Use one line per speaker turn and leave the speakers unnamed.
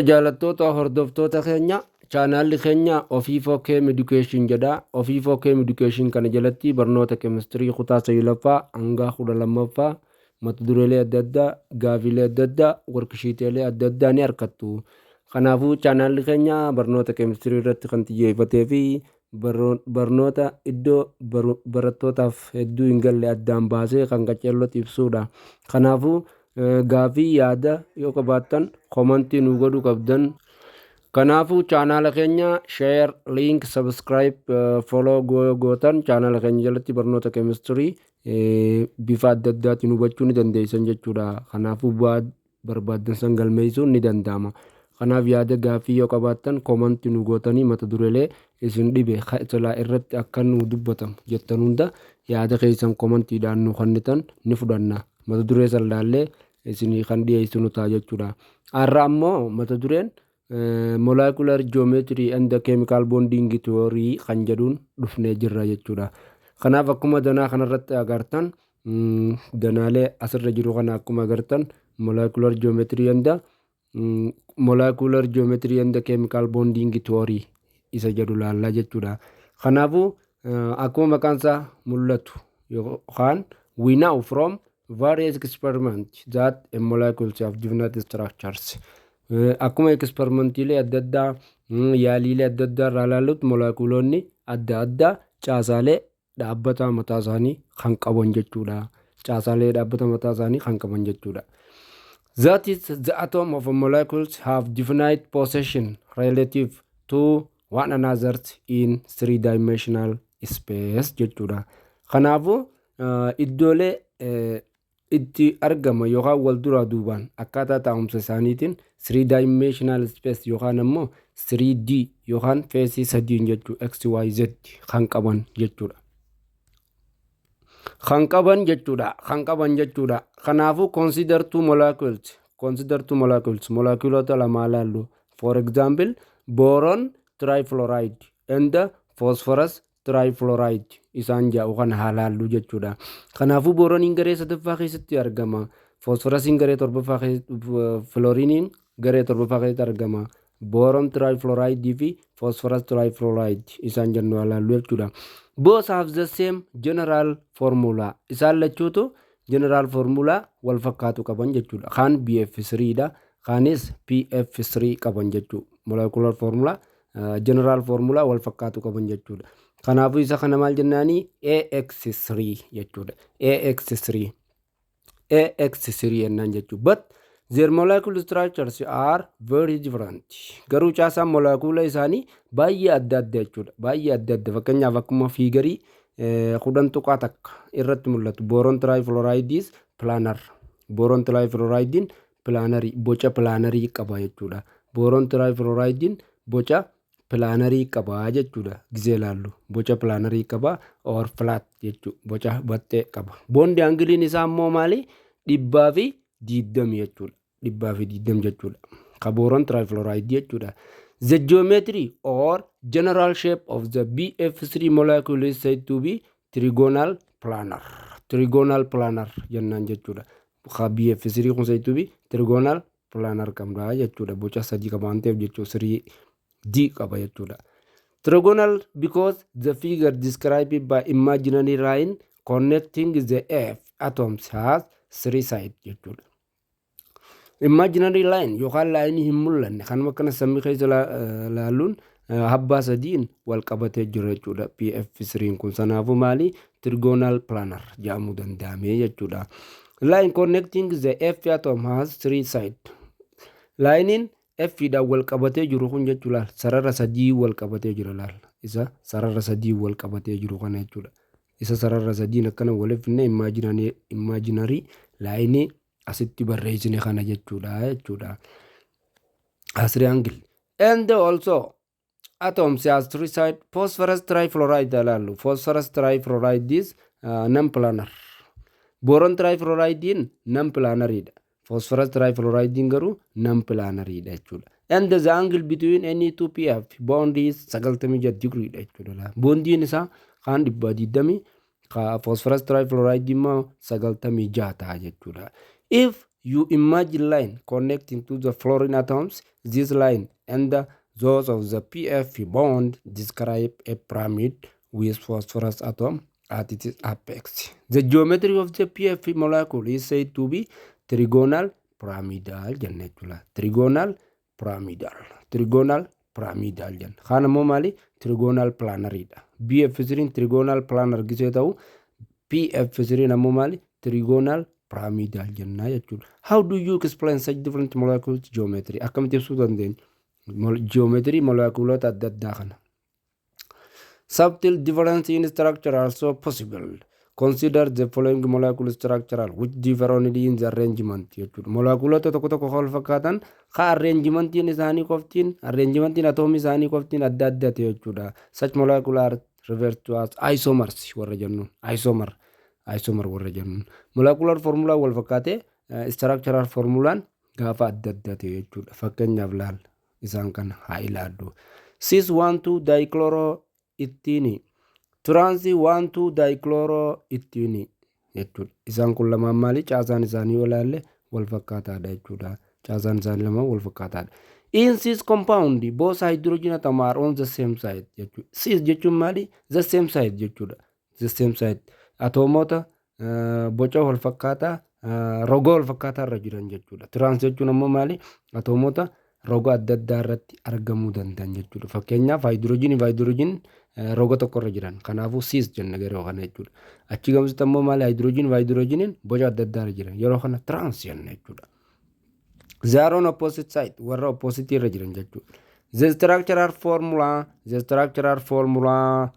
Jaalattoota hordoftoota keenya, chaanaalli keenya Ofiifoo Chem Education jedha. Ofiifoo Chem Education kana jalatti barnoota keemistirii kutaa 9ffaa hanga 12ffaa, mata dureelee adda addaa, gaafiilee adda addaa, worksheetiilee adda addaa ni argattu. Kanaafuu chaanaalli keenya barnoota keemistirii irratti kan xiyyeeffatee fi barnoota iddoo barattootaaf hedduu hin galle addaan baasee kan qaceellotti ibsudha. Kanaafuu gaafii, yaada yoo qabaattan commentii nu godhuu qabdan. Kanaafuu chaanaala keenya share, link, subscribe, follow gootan chaanaala keenya jalatti barnoota keemistirii bifa adda addaatiin hubachuu ni dandeessan jechuudha. Kanaafuu bu'aa barbaaddan san galmeessuun ni danda'ama. Kanaaf yaada, gaaffii yoo qabaattan commentii nu gootanii mata dureelee isin dhibe silaa irratti akka nu dubbatamu jettan hunda yaada keessan commentiidhaan nu kennitan ni fudhanna. Mata duree san laallee isinii kan dhiyeessinu ta'a jechuudha. Har'a ammoo mata dureen molecular geometry and the chemical bonding theory kan jedhuun dhufnee jirra jechuudha. Kanaaf akkuma danaa kanarratti agartan, danaalee asirra jiru kana akkuma agartan, molecular geometry and the chemical bonding theory isa jedhu laallaa jechuudha. Kanaafuu akkuma maqaan isaa mul'atu yookaan we know from various experiments that a molecules have different structures. Akkuma experimentiilee adda addaa, yaaliilee adda addaa irraa ilaallutti, molekuloonni adda addaa caasaalee dhaabbata mataa isaanii kan qaban jechuudha. Caasaalee dhaabbata mataa isaanii kan qaban jechuudha. That is, the atom of a molecules have definite position relative to one another in three dimensional space jechuudha. Kanaafuu iddoolee itti argama yookaan wal duraa duubaan akkaataa taa'umsa isaaniitiin 3 dimensional space yookaan ammoo 3D yookaan faceii sadiin jechuu, X, Y, Z kan qaban jechuudha. Kan qaban jechuudha. Kan qaban jechuudha. Kanaafuu consider two molecules. Consider two molecules. Moleculoota lama ilaallu. For example, boron trifluoride and phosphorus trifluoride isaan jedhu kana haa laallu jechuudha. Kanaafuu boroniin garee sadaffaa keessatti argama. Phosphorasiin garee torbaffaa keessatti, fluoriniin garee torbaffaa keessatti argama. Boron trifluoride fi phosphorus trifluoride isaan jennu haa laallu jechuudha. Both have the same general formula. Isaan lachuutu general formula wal fakkaatu qaban jechuudha. Kaan BF3 dha. Kaanis PF3 qaban jechuudha. Molecular formula, general formula wal fakkaatu qaban jechuudha. Kanaafuu isa kana maal jennaanii? AX3 jechuudha. AX3. AX3 jennaan jechuudha. But their molecular structures are very different. Garuu caasaan molecuula isaanii baay'ee adda adda jechuudha. Baay'ee adda adda. Fakkeenyaaf akkuma figureii 10.1 irratti mul'atu. Boron trifluoride is planar. Boron trifluoridein planarii, boca planarii qaba jechuudha. Boron trifluoridein boca planarii qaba jechuudha. Gizee ilaallu boca planarii qaba or flat jechuudha. Boca baxxee qaba. Bond angleiin isaa immoo maali? 120 jechuudha. 120 jechuudha. Ka boron trifluoride jechuudha. The geometry or general shape of the BF3 molecule is said to be trigonal planar. Trigonal planar jennaan jechuudha. Ka BF3 kun said to be trigonal planar qabda jechuudha. Boca sadii qaba waan ta'eef jechuudha. 3D qaba jechuudha. Trigonal because the figure described by imaginary line connecting the F atoms has three sides jechuudha. Imaginary line yookaan lineii hin mul'anne kanuma akkana samii keessa laalluun habbaa sadiin wal qabatee jira jechuudha. PF3 kun sanaafuu maali? Trigonal planar jedhamuu danda'ame jechuudha. Line connecting the F atom has three side. Lineiin F dhaan wal qabatee jiru kun jechuudha, sarara sadii wal qabatee jira laal. Isa sarara sadii wal qabatee jiru kana jechuudha. Isa sarara sadiin akkana waliif finne imaginary lineii asitti barreessine kana jechuudha. As triangle. And also atoms has three side. Phosphorus trifluoride ilaallu. Phosphorus trifluoride is non-planar. Boron trifluoride non-planaridha. Phosphorus trifluoride garuu non-planaridha jechuudha. And the angle between any two PF bond is 96 degree dha jechuudha. Bondiin isaa kaan 120, ka phosphorus trifluoride immoo 96 ta'a jechuudha. If You imagine line connecting to the fluorine atoms. This line and those of the PF bond describe a pyramid with phosphorus atom at its apex. The geometry of the PF molecule is said to be trigonal pyramidal jenna jechuudha. Trigonal pyramidal. Trigonal pyramidal jenna. Kaan immoo maali? Trigonal planariidha. BF3 trigonal planar gisee ta'u, PF3 ammoo maali? Trigonal pyramidal jenna jechuudha. How do you explain such different molecules geometry? Akkamitti ibsuu dandeenya? Geometry moleculoota adda addaa kana. Subtle difference in structure also possible. Consider the following molecule structural which differ only in the arrangement jechuudha. Moleculoota tokko tokko wal fakkaatan ka arrangementiin isaanii qoftiin, arrangementiin atoomii isaanii qoftiin adda adda ta'e jechuudha. Such molecule are referred to as isomers warra jennuun. Isomer. Isomer warra jennuun. Molecular formula wal fakkaatee structural formulaan gaafa adda adda ta'e jechuudha. Fakkeenyaaf laal, isaan kana haa ilaallu. Cis 1,2 dichloroethene, trans 1,2 dichloroethene jechuudha. Isaan kun lamaan maali? Caasaan isaanii yoo ilaalle wal fakkaataadha jechuudha. Caasaan isaanii lamaan wal fakkaataadha. In cis compound, both hydrogen atom are on the same side jechuudha. Cis jechuun maali? The same side jechuudha. The same side. Atoomoota boca wal fakkaataa, roga wal fakkaataa irra jiran jechuudha. Trans jechuun ammoo maali? Atoomoota roga adda addaa irratti argamuu danda'an jechuudha. Fakkeenyaaf, haayidroojinii fi haayidroojiin roga tokko irra jiran. Kanaafuu cis jenna yeroo kana jechuudha. Achi gamsitti ammoo maali? Haayidroojinii fi haayidroojiniin boca adda addaa irra jiran. Yeroo kana trans jenna jechuudha. They are on opposite side, warra opposite irra jiran jechuudha. The structural formula